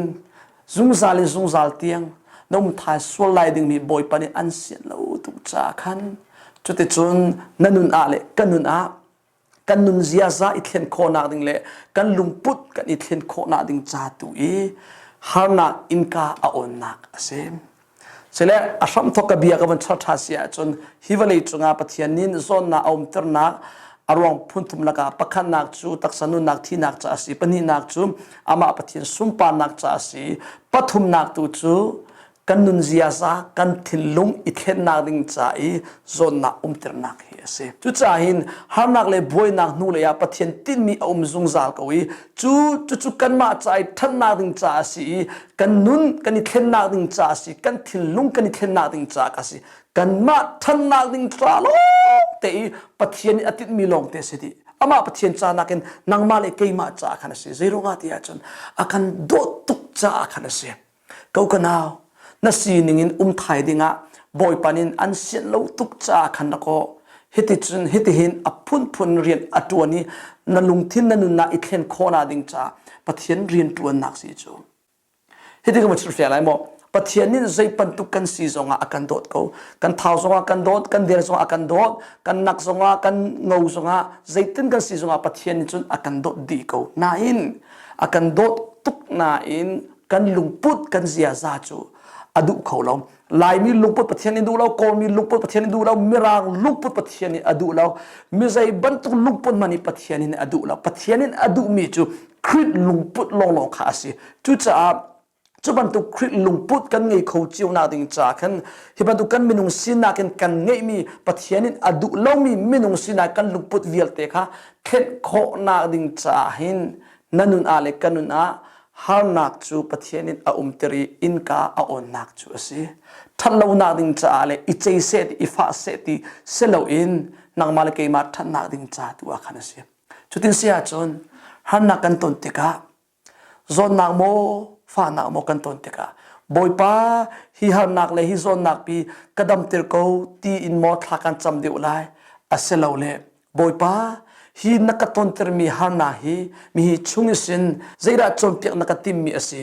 zungzal in zungzal tiang na um thai sual lai dingmi Bawipa nih an sian lo tuk caah khan cuticun na nun ah le ka nun ah kan nun ziaza i thlen khawhnak ding le kan lungput kan i thlen khawhnak ding ca tu i harnak innka a awnnak a si. Sile a hramthawk ka bia ka van char ṭha si ahcun hi vawlei cungah Pathian nih zawnnak a umternak a ruang phunthum lakah pakhatnak cu taksa nunnak thihnak ca a si pahnihnak cu amah Pathian sunparnak ca a si pathumnak tu cu kan nun ziaza kan thinlung i thlennak ding ca i zawnnak umternak hi a si cucaah hin harnak le buainak hnu lei ah Pathian tinhmi a um zungzal ko i cu cucu kanmah ca i ṭhatnak ding ca a si i kan nun kan i thlennak ding ca a si kan thinlung kan i thlennak ding ca a si kanmah ṭhannak ding ca lawng te i Pathian nih a tinhmi lawng te a si dih amah Pathian ca nakin nangmah le keimah ca khan a si zeiruangah ti ahcun a kan dawt tuk caah khan a si Ko ka nau, na sining in um thai dingah Bawipa nih an sianh lo tuk caah khan na kaw. Hiti cun hitihin a phunphun rian a ṭuan i na lungthin na nunnak i thlen khawhnak ding caah Pathian rian ṭuannak si cu. Hiti ka chimfiah lai maw? Pathian nih zei bantuk kan si zongah a kan dawt ko. Kan thau zongah kan dawt, kan der zongah a kan dawt, kan nak zongah, kan ngo zongah, zeitin kan si zongah Pathian nih cun a kan dawt dih ko. Nain a kan dawt tuk nain kan lungput kan ziaza cu a duh kho lo laimi lungput pathian nih duh lo kawlmi lungput pathian nih duh lo mirang lungput pathian nih a duh lo mizei bantuk lungput hmanh nih pathian nih a duh lo pathian nih a duhmi cu Khrih lungput lawnglawng kha a si cucaah cu bantuk Khrih lungput kan ngei kho cio nak ding ca khan hi bantuk kan minung sinak in kan ngeihmi Pathian in a duh lomi minung sinak kan lungput vialte kha thlenh khawhnak ding caah hin na nun ah le ka nun ah harnak cu Pathian in a umter i innka a awnnak cu a si. Ṭhatlonak ding caah le i cei seh ti i fah seh ti si loin nangmah le keimah ṭhatnak ding ca tu ah khan a si. Cutin si ahcun harnak kan ton tikah zawnnak maw fahnak maw kan ton tikah Bawipa hi harnak le hi zawnnak pi ka damter ko ti in maw thla kan cam deuh lai asilole Bawipa, hi na ka tontermi harnak hi mi hi chung sin zeidah cawnpiak na ka timmi a si?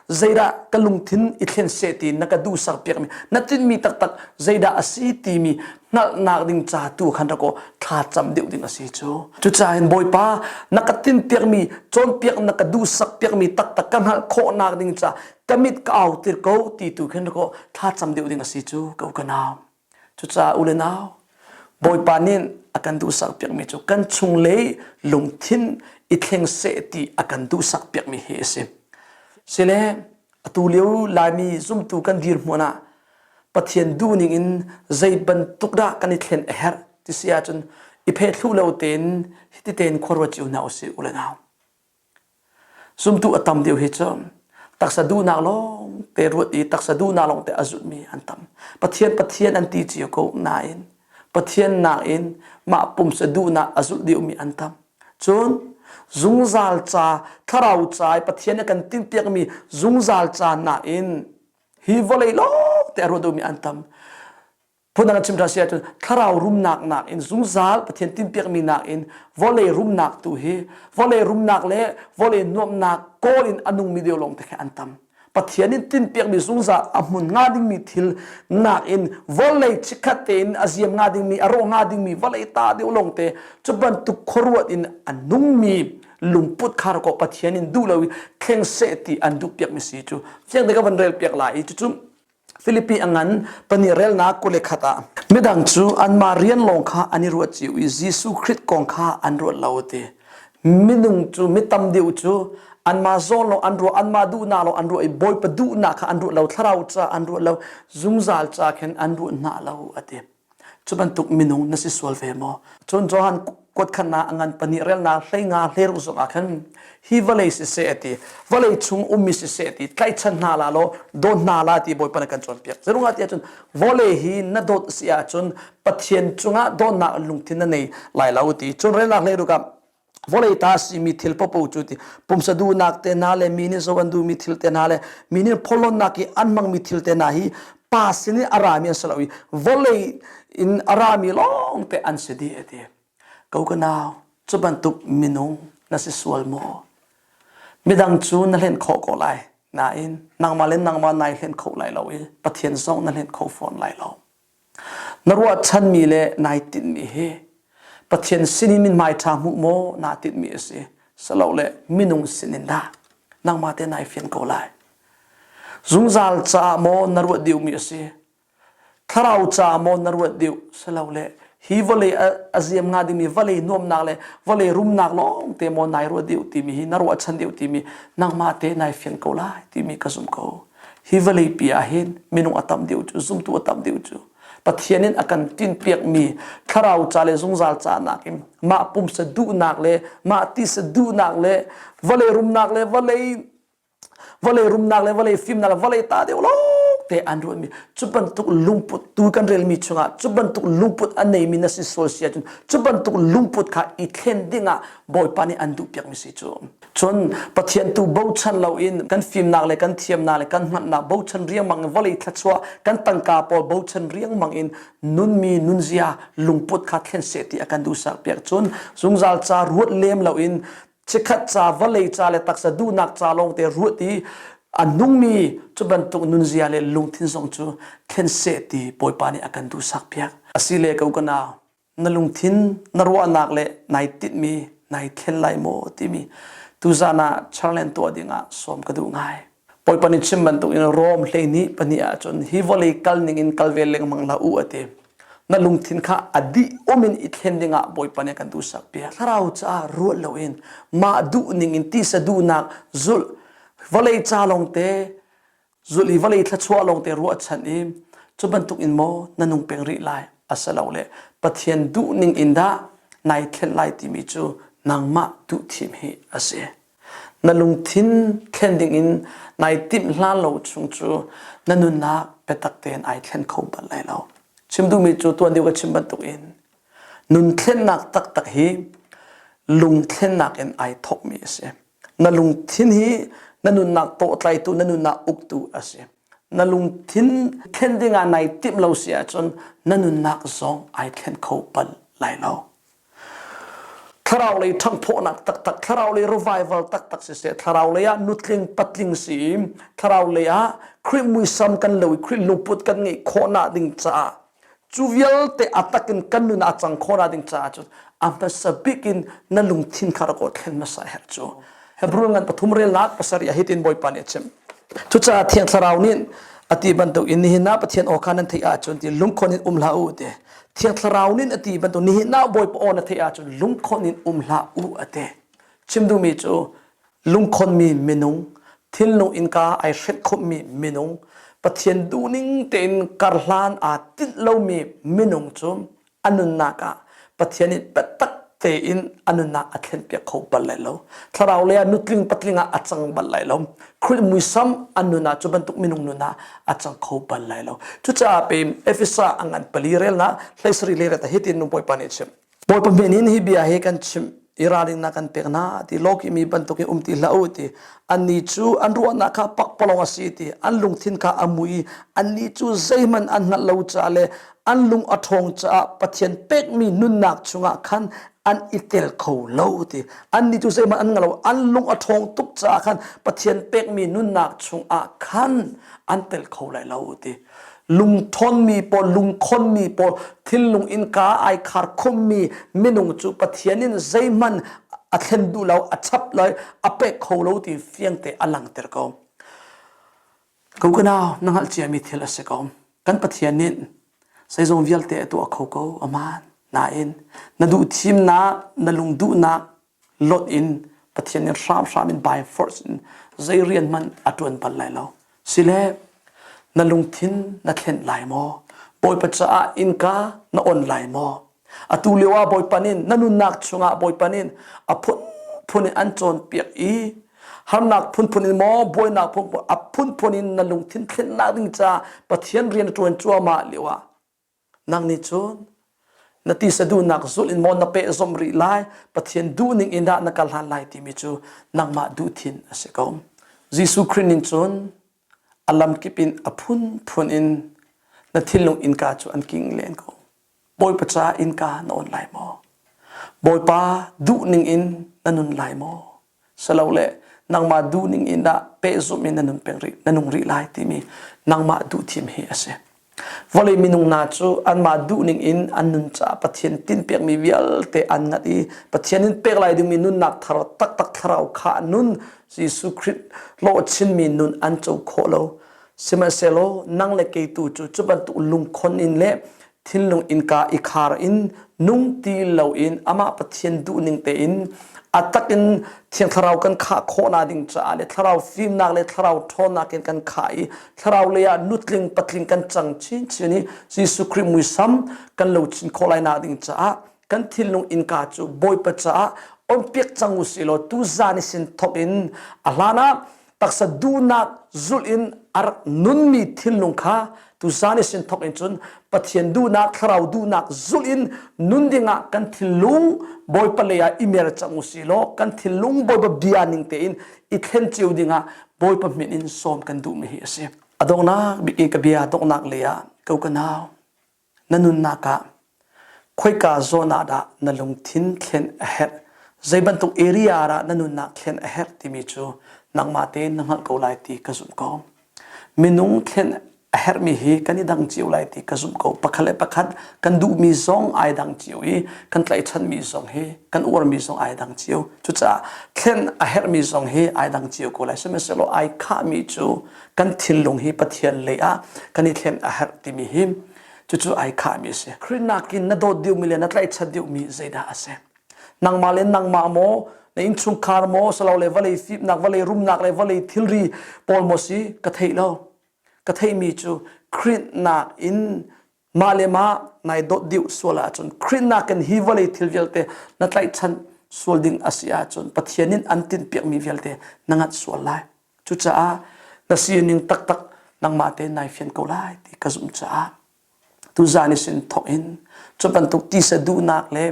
Zeidah ka lungthin i thlen seh ti na ka duhsak piakmi na tinhmi taktak zeidah a si timi hngalhnak ding ca tu khan rak aw thla cam deuh ding a si cu. Cucaah hin Bawipa, na ka tinhpiakmi cawnpiak na ka duhsak piakmi taktak ka hngalh khawhnak ding ca ka mit ka au tir ko ti tu khin rak aw thla cam deuh ding a si cu ko ka nau. Cucaah u le nau, Bawipa nih a kan duhsak piakmi cu kan chunglei lungthin i thleng seh ti a kan duhsak piakmi hi a si. Sile atu lio Laimi zumtu kan dirhmun ah Pathian duhning in zei bantuk dah kan i thlen a herh ti si ahcun i phehthlu lo tein hiti tein khua ruat cio hna usih u le nau. Zumtu a tam deuh hi cu taksa duhnak lawng te ruat i taksa duhnak lawng te a zulhmi an tam. Pathian Pathian an ti cio ko nain Pathian nakin mah pumsa duhnak a zulh deuhmi an tam. Cun zungzal ca thlarau ca i Pathian a kan tinhpiakmi zungzal ca nakin hi vawlei lawng te a ruat deuhmi an tam. Phundang chim ṭhan si ahcun thlarau rumnak nakin zungzal Pathian tinhpiakmi nakin vawlei rumnak tu hi vawlei rumnak le vawlei nuamhnak kawl in a nungmi deuh lawng te khi an tam. Pathian in tinhpiakmi zungzal a hmun hnga dingmi thil nakin vawlei chikkhat tein a ziam hnga dingmi a rawh hnga dingmi vawlei ta deuh lawng te cu bantuk khuaruat in a nungmi lungput kha ko Pathian in duh lo i thleng seh ti an duh piakmi si cu fiang te ka van rel piak lai i cucu Filipi a ngan pahnih relnak 21 ah midang cu anmah rian lawng kha an i ruat cio i Jesuh Khrih kong kha an ruat lo a ti. Minung cu mi tam deuh cu anmah zawn lawng an ruah anmah duhnak lawng an ruah i Bawipa duhnak kha an ruat lo thlarau ca an ruat lo zungzal ca khin an ruat hna lo a ti. Cu bantuk minung na si sual ve maw? Cun Johan kuatkhatnak a ngan pahnih relnak 15 hleiruk zong ah khan hi vawlei siseh a ti vawlei chung ummi siseh a ti tlaihchan hna la law dawt hna la ti Bawipa nih kan cawnpiak. Zeirungah ti ahcun vawlei hi na dawt si ahcun Pathian cungah dawtnak lungthin na nei lai lo ti. Cun relnak hleiruk ah vawlei ta simi thil popo cu ti pumsa duhnak te hna le mi nih zo an duhmi thil te hna le mi nih pholonnak i an hmangmi thil te hna hi pa sin in a rami an si lo i vawlei in a rami lawng te an si dih a ti ko ka nau cu bantuk minung na si sual maw midang cu na hlen khawh ko lai nain nangmah le nangmah nai hlen kho lai lo i Pathian zong na hlen kho fawn lai lo Na ruahchanmi le nai tinhmi hi Pathian sinin mithmai ṭha hmuh maw naa tinhmi a si, silole minung sinin dah? Nangmah te nai fian ko lai. Zungzal caah maw na ruah deuhmi a si, thlarau caah maw na ruat deuh, silole hi vawlei a ziam hnga dingmi vawlei nuamhnak le vawlei rumnak lawng te maw nai ruah deuh timi hi na ruahchan deuh timi nangmah te nai fian ko lai timi ka zumh ko. Hi vawleipi ah hin minung a tam deuh cu zumtu a tam deuh cu Pathian in a kan tinpiakmi thlarau ca le zungzal ca nakin mah pumsa duhnak le mah tisa duhnak le vawlei rumnak le vawlei vawlei rumnak le vawlei fimnak le vawlei ta deuh lawng te an ruahmi cu bantuk lungput tu kan relmi chungah cu bantuk lungput a neimi na si sual si ahcun cu bantuk lungput kha i thlen dingah Bawipa nih an duhpiakmi si cu. Cun Pathian tu bochan loin kan fimnak le kan thiamnak le kan hngalhnak bochan riangmang in vawlei thluachuah kan tangka pawl bochan riangmang in nunmi nunzia lungput kha thlen seh ti a kan duhsak piak. Cun zungzal ca ruat lem loin chikkhat ca vawlei ca le taksa duhnak ca lawngte ruat i a nungmi cu bantuk nunzia le lungthin zong cu thlen seh ti Bawipa nih a kan duhsak piak. Asile ko ka nau, na lungthin na ruahnak le nai tinhmi nai thlen lai maw timi tuzan ah challenge tuah dingah sawm ka duh ngai. Bawipa nih chim bantuk in Rom 12:2 ahcun hi vawlei kal ning in kal ve lengmang hlah u a ti. Na lungthin kha a dih um in i thlen dingah Bawipa nih kan duhsak piak. Thlarau caah ruat loin mah duh ning in tisa duhnak zulh vawlei ca lawngte Zulh i vawlei thluachuah lawngte ruahchan i cu bantuk in maw na nung peng rih lai asilole Pathian duhning in dah nai thlen lai timi cu nangmah duhthim hi a si. Na lungthin thlen dingin nai timh hlan lo chung cu na nunnak biatak tein ai thlen kho bal lai lo. Chim duhmi cu tuan deuh ka chim bantuk in nun thlennak taktak hi lung thlennak in ai thawkmi a si. Na lungthin hi na nunnak tawhtlaitu, na nunnak uktu a si. Na lungthin thlen dingah nai timh lo si ahcun na nunnak zong ai thlen kho bal lai lo. Thlarau lei ṭhanghphawhnak taktak, thlarau lei revival taktak siseh, thlarau lei ah nutling patling si i thlarau lei ah Khrih muisam kan lo i Khrih lungput kan ngeih khawhnak ding caah Cu vialte a tak in kan nun a cang khawh ding caah cun a hmasa bik in na lungthin kha rak aw thlen hmasa herh cu. Hebrew ngan pathum relnak pasarih ah hitin Bawipa nih a chim. Cucaah Thiang Thlarau nih a ti bantuk in nihin ah Pathian aw kha nan theih ahcun ti lungkhon in um hlah u ti. Thiang Thlarau nih a ti bantuk nihin ah Bawipa aw na theih ahcun lungkhon in um hlah u a ti. Chim duhmi cu lungkhonmi minung, thinlung innka ai hrenh khawhmi minung, Pathian duhning tein karhlan aa tinh lomi minung cu a nunnak ah Pathian nih biatak tein a nunnak a thlenpiak kho bal lai lo. Thlarau lei ah nutling patling ah a cang bal lai lo. Khrih muisam an nun ah cu bantuk minung nun ah a cang kho bal lai lo. Cucaah pe Efesa a ngan pali relnak 17 le ret hitin nu Bawipa nih a chim. Bawipa min in hi bia hi kan chimh i ralrinnak kan pek hna ti lawki mi bantuk in um ti hlah u ti annih cu an ruahnak kha pakpalawng a si ti an lungthin kha a mui i annih cu zeihmanh an hngalh lo caah le an lung a ṭhawng caah Pathian pekmi nunnak chungah khan an i tel kho lo ti annih cu zeihmanh an hngal lo an lung a ṭhawng tuk caah khan Pathian pekmi nunnak chungah khan an tel kho lai lo ti lungthawnmi pawl lungkhonmi pawl thinlung innka ai khar khummi minung cu Pathian in zeihmanh a thlen duh lo a chap lo a pek kho lo ti fiangte a langter ko ko kanau na hngalh ciami thil a si ko kan Pathian nih zeizong vialte a tuah kho ko aman nain na duh thimnak na lung duhnak lot in Pathian nih hramhram in by force in zei rian hmanh a ṭuan bal lai lo. Sile na lungthin na thlen lai maw? Bawipa caah innka na on lai maw? Atu lio ah Bawipa nih na nunnak chungah Bawipa nih a phunphun in an cawnpiak i harnak phunphun in maw buainak phunphun a phunphun in na lungthin thlennak ding caah Pathian rian a ṭuan cuahmah lio ah Nang nih cun na tisa duhnak zulh in maw na pehzom rih lai, Pathian duhning in dah na kal hlan lai timi cu nangmah duhthin a si ko. Jesuh Khrih ning cun a lamkip in a phunphun in na thinlung innka cu an king len ko. Bawipa caah innka na on lai maw? Bawipa duhning in na nun lai maw? Silole nangmah duhning in dah pehzumh in na nun peng rih na nung rih lai timi nangmah duhthim hi a si. Vawlei minung hna cu anmah duhning in an nun caah Pathian tinhpiakmi vialte an ngat i Pathian in pek lai dingmi nunnak thar taktak thlarau kha nun Jesuh Khrih hlawhchinmi nun an co khawh lo. Sihmanhsehlaw nang le kei tu cu cu bantuk lungkhon in le thinlung innka i khar in nung ti loin amah Pathian duhning tein a tak in Thiang Thlarau kan khah khawhnak ding caah le Thlarau fimnak le Thlarau ṭhawnnak in kan khah i Thlarau lei ah nutling patling kan cang chinchin i Jesuh Khrih muisam kan lo chin khawh lai nak ding caah kan thinlung innka cu Bawipa caah onpiak cang u sih law tuzan i sin thawk in a hlan ah taksa duhnak zulh in a rak nunmi thinlung kha tuzan i sin thawk in cun Pathian duhnak thlarau duhnak zulh in nun dingah kan thinlung Bawipa lei ah i mer cang u sih law kan thinlung Bawipa bia ning tein i thlen cio dingah Bawipa min in sawm kan duhmi hi a si. A donghnak bik i ka bia donghnak lei ah ko ka nau Na nunnak ah khoika zawn ah dah na lungthin thlen a herh? Zei bantuk area dah na nunnak thlen a herh timi cu nangmah tein na hngalh ko lai ti ka zumh ko. Minung thlen a herhmi hi kan i dang cio lai ti ka zumh ko. Pakhat le pakhat kan duhmi zong ai dang cio i kan tlaihchanmi zong hi kan uarmi zong ai dang cio. Cucaah thlen a herhmi zong hi ai dang cio ko lai. Sihmanhsehlaw ai khahmi cu kan thinlung hi Pathian lei ah kan i thlen a herh timi hi cucu ai khahmi a si. Khrih nakin na dawt deuhmi le na tlaihchan deuhmi zeidah a si? Nangmah le nangmah maw na innchungkhar maw silole vawlei fimnak vawlei rumnak le vawlei thilri pawl maw si ka theih lo. Ka theihmi cu Khrih nakin mah le mah nai dawt deuh sual ahcun Khrih nakin hi vawlei thil vialte na tlaihchan sual ding a si ahcun Pathian in an tinhpiakmi vialte na nganh sual lai. Cucaah na sining taktak nangmah tein nai fian ko lai ti ka zumh caah tuzan i sin thawk in cu bantuk tisa duhnak le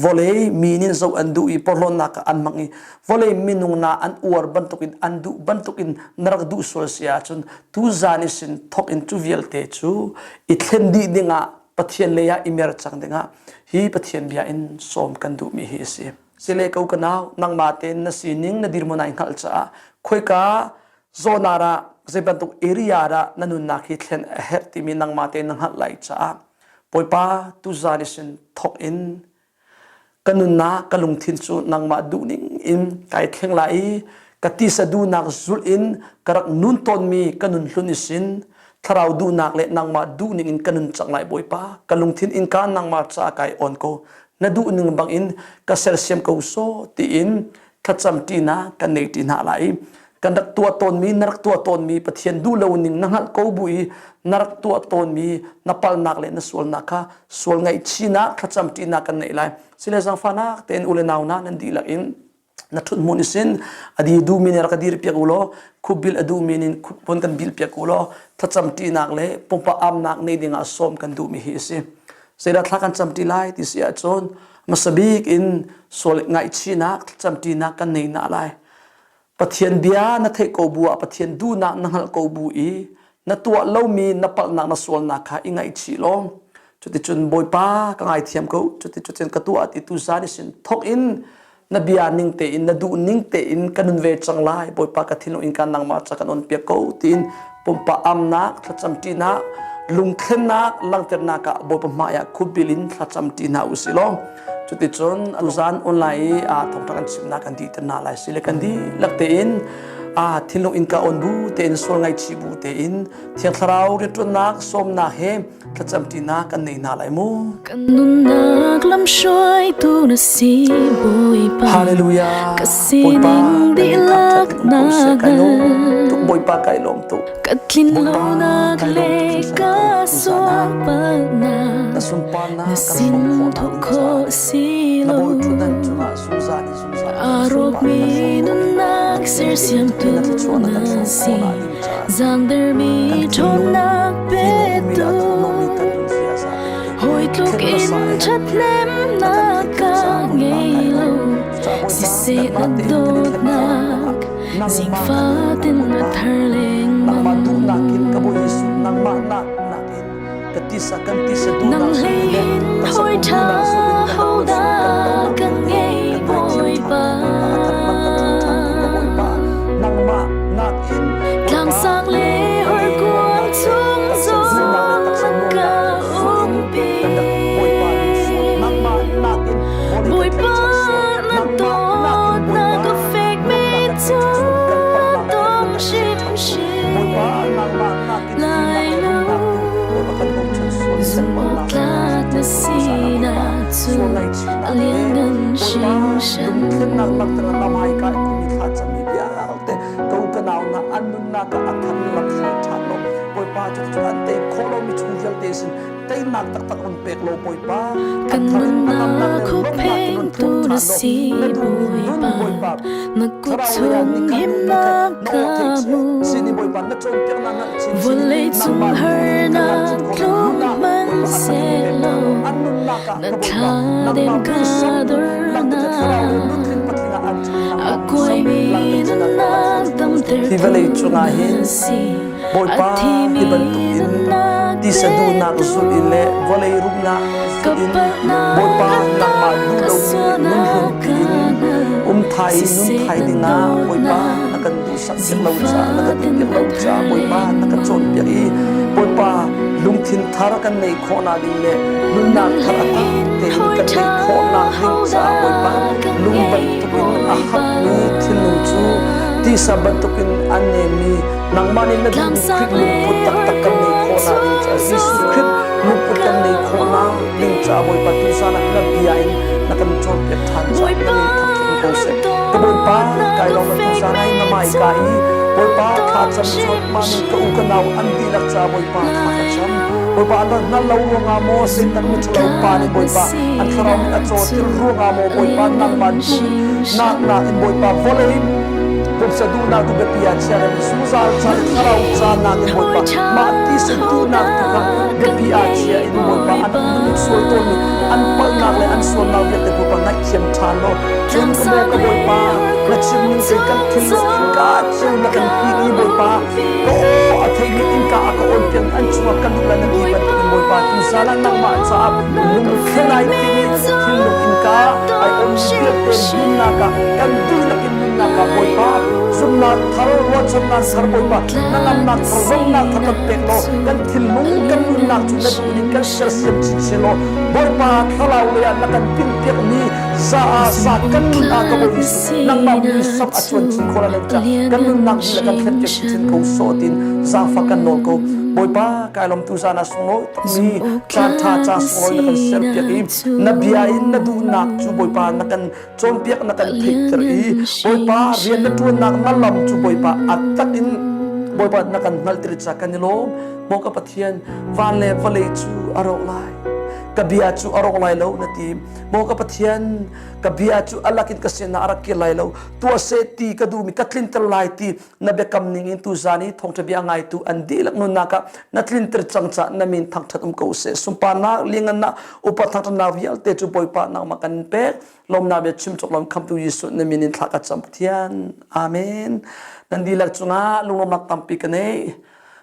vawlei mi nih zoh an duh i porhlawnnak ah an hmang i vawlei minung na an uar bantukin an duh bantukin na rak duh sual si ahcun tuzan i sin thawk in cu vialte cu i thlen dih dingah Pathian lei ah i mer cang dingah hi Pathian bia in sawm kan duhmi hi a si. Sile ko ka nau nangmah tein na sining na dirhmun ai hngalh caah khoika zawn ah zei bantuk area dah na nunnak hi thlen a herh timi nangmah tein na hngalh lai caah Bawipa tuzan i sin thawk in ka nunnak ka lungthin cu nangmah duhning in kai thleng lai i ka tisa duhnak zulh in ka rak nun tawnmi ka nun hlun i sin thlarau duhnak le nangmah duhning in ka nun cang lai Bawipa ka lungthin innka nangmah caah kai on ko na duhning bangin ka sersiam ko sawh tiin thlacam ṭinak kan nei ṭi hna lai i. Kan rak tuah tawnmi, na rak tuah tawnmi Pathian duh lo ning na hngalh ko bu i na rak tuah tawnmi na palnak le na sualnak kha sual ngaihchihnak thlacam ṭihnak kan neih lai. Sile zaangfahnak tein u le nau hna nan dihlak in na ṭhut hmun isin a dir duhmi nih rak ka dir piak u law khupbil a duhmi nih khupbon kan bil piak u law thlacam ṭihnak le pumpak amnak nei dingah sawm kan duhmi hi a si. Zeidah thla kan cam ṭi lai ti si ahcun hmasa bik in sual ngaihchihnak thlacam ṭinak kan nei na lai. Pathian bia na theih ko bu ah Pathian duhnak na hngalh ko bu i na tuah lomi na palhnak na sualnak kha i ngaihchih law cuticun Bawipa ka ngaithiam ko cuticun ka tuah ti tu zan i sin thawk in na bia ning tein na duh ning tein ka nun ve cang lai Bawipa ka thinlung in ka nangmah ca kan on piak ko tiin pumpa amnak thlacam ṭinak lungthlennak langhternak ah Bawipa hmai ah khupbil in thlacam ṭi hna usih law cuticun tuzan online i thawngṭha kan chimnak kan dih hna lai si le kan dihlak tein thinlung innka on bu tein sual ngaihchih bu tein Thiang Thlarau rianṭuannak sawmnak he thlacamṭinak kan nei hna lai mu. Kan nunnak lamhruaitu na si Bawipa. Hallelujah. Ka sining dihlak na tuk Bawipa kai lawm tuk. Ka tlinlonak le ka sualpalnak na sunparnak na sin thawk khawh si na lo. bawi ṭhutdan cungah zungzal in zungzal A rawkmi nunnak sersiamtu na si. Zangdermi ṭhawnnak petu. Hawi tluk in ṭhathnemnak ka ngei lo. Siseh na dawtnak zingfatin na thar lengmang. Nang hlei in hawi ṭha hodah ka ngei Bawipa. Tlangsang le horkuang chung zong na ka umpi. Bawipa na dawtnak a fekmi cu dong hrimhrim lai lo. Zumhawktlak na sinak cu a lianngan hringhran. Kan nunnak hupphengtu na si Bawipa, na kut chung himnak ka hmu. Vawleicung harnak tlung hmanhsehlaw na thladem ka dornak a kuaimi nunnak damtertu Hi vawlei cungah hin na si. Bawipa A thimi hi bantukin nunnak tisa duhnak petu zulh in le vawlei rumnak ka zulh in palhnak Bawipa a nangmah tam duh ka lomi sualnak nunhlun ka tiin hngal um thai nun siseh thai na dingah Bawipa dawtnak na kan duhsak piak lo caah na kan duh zingfatin piak a lo thar caah Bawipa na kan cawnpiak i lengmang. Bawipa lungthin thar kan neih khawhnak ding le nunnak Nang thar a hlei tak in tein hawi kan ṭha neih khawhnak ding caah Bawipa hodah ka lung ngei bantukin a Bawipa. hakmi thinlung cu tisa bantukin an nemmi nangmah nih na duhmi Tlangsang Khrih le lungput taktak kan neih horkuang khawhnak ding chung caah Jesuh Khrih zong lungput ka kan neih khawhnak umpi. ding caah Bawipa tuzaan ah na bia in na kan cawnpiak ṭhan caah na Bawipa min thangṭhat ko na seh. Ka Bawipa dawtnak kai a lawm na tuzaan fekmi ai na mai cu ka i Bawipa thla dong cam cuahmah mi ka u ka nau an dihlak caah Bawipa thla ka lai cam. lo. Bawipa an hngal lo ruangah maw Satan mi ṭhalo pa nih Zumhawktlak na Bawipa an thlarau mit a sinak caw cu tir ruangah maw a Bawipa nangmah lianngan duh nak hringhran. nak in Bawipa vawlei pumsa duhnak tu biapi ah chia in zungzal ca Nang thlarau hlei ca in nak in hawi Bawipa ṭha mah ti sin duhnak tu kha hodah ka biapi ah chia ngei in Bawipa an Bawipa. nun sual tawnmi an palhnak le an sualnak vialte Bawipa ngaihthiam ṭhan law cun ka maw Tlangsang ka le Bawipa na chim horkuang ning te kan chung thinlung innka zong cio na na kan ka pin i Bawipa umpi. ka aw a theimi innka a ka awn piak an chungah ka luh lai na ti Bawipa bantukin Bawipa tuzaan na ah nangmah caah dawtnak a lungthlen ai fekmi timi cu thinlung innka ai dong on vialte nunnak ah hrimhrim kan dihlak in nunnak ah lai Bawipa lo. zumnak thar ruahchannak thar Bawipa Zumhawktlak hnangamnak na thar lawmhnak thar kan sinak pek law cu kan a thinlung kan nunnak lianngan cu na duh in kan sersiam hringhran. chin law Bawipa thlarau lei ah na kan tinhpiakmi Sa sa kan nun ah ka Bawi Jesuh nangmah muisam a cuan chin khawh lai ca kan nunnak hi le kan thlen piak chin ko sawh tin zaangfah kan nawl ko. Bawipa kai lawm tu zan ah sunglawi takmi caan ṭha ca sunglawi na kan serpiak i na bia in na duhnak cu Bawipa na kan cawnpiak na kan theihter i Bawipa rian na ṭuannak na lam cu Bawipa a tak in Bawipa na kan hngalhter ca kan i lawm. Maw ka Pathian van le vawlei cu a rawk lai ka bia cu a rawk lai lo na ti maw ka Pathian ka bia cu a lakin ka sinah a rak kir lai lo tuah seh ti ka duhmi ka tlinter lai ti na biakam ning in tuzan i thawngṭha bia ngaitu an dihlak nunnak ah na tlinter cang caah na min thangṭhat um ko seh sunparnak liangannak upa thangṭhatnak vialte cu Bawipa nangmah kan pek lawmnak bia chim cawk lawm khamtu Jesuh na min in thla ka cam Pathian amen nan dihlak cungah lunglawmnak tampi ka nei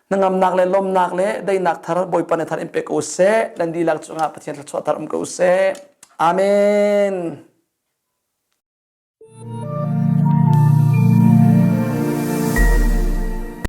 hnangamnak le lawmnak le daihnak thar Bawipa nih thar in pe ko seh nan dihlak cungah Pathian thluachuah thar um ko seh amen.